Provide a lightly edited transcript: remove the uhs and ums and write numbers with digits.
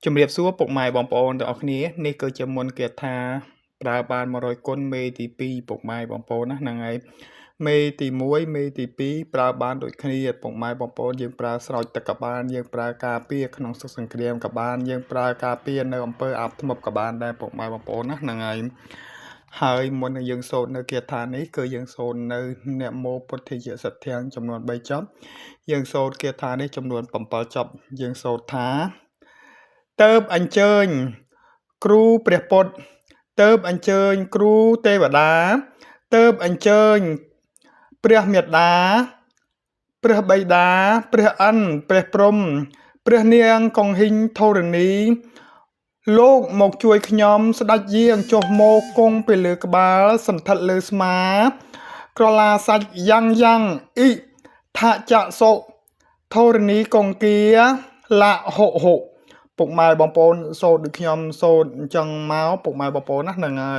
ជំរាបសួរពុកម៉ែបងប្អូនទាំងអស់គ្នានេះគឺជាមន្តគាថាប្រើបាន100គុណមេទី2ពុកម៉ែបងប្អូនណាហ្នឹងហើយមេទី1មេទី2ប្រើបានដូចគ្នាពុកម៉ែបងប្អូនយើងប្រើស្រោចទឹកក៏បានយើងប្រើការពារក្នុងសឹកសង្គ្រាមក៏បានយើងប្រើការពារនៅអំពើអាបធ្មប់ក៏បានដែរពុកម៉ែបងប្អូនណាហ្នឹងហើយហើយមុននឹងយើងសូត្រនៅគាថានេះគឺយើងសូត្រនៅនមោពុទ្ធិយសទ្ធាំងចំនួន3ចប់យើងសូត្រគាថានេះចំនួន7ចប់យើងសូត្រថា ទៅបអញ្ជើញគ្រូព្រះពុទ្ធទៅបអញ្ជើញគ្រូទេវតាទៅបអញ្ជើញព្រះមេដាព្រះបិតាព្រះអិនព្រះព្រហ្មព្រះនាងកង្ហិញធរណីលោកមកជួយខ្ញុំស្ដេចយាងចុះមកគង់ពីលើក្បាលសន្ធិដ្ឋលើស្មា ក្រឡាសាច់យ៉ាងយ៉ាងអ៊ីថចសុធរណីកង្គាលហុហុពុកម៉ែបងប្អូនសូត្រដូចខ្ញុំសូត្រអញ្ចឹងមកពុកម៉ែបងប្អូនណាហ្នឹងហើយ។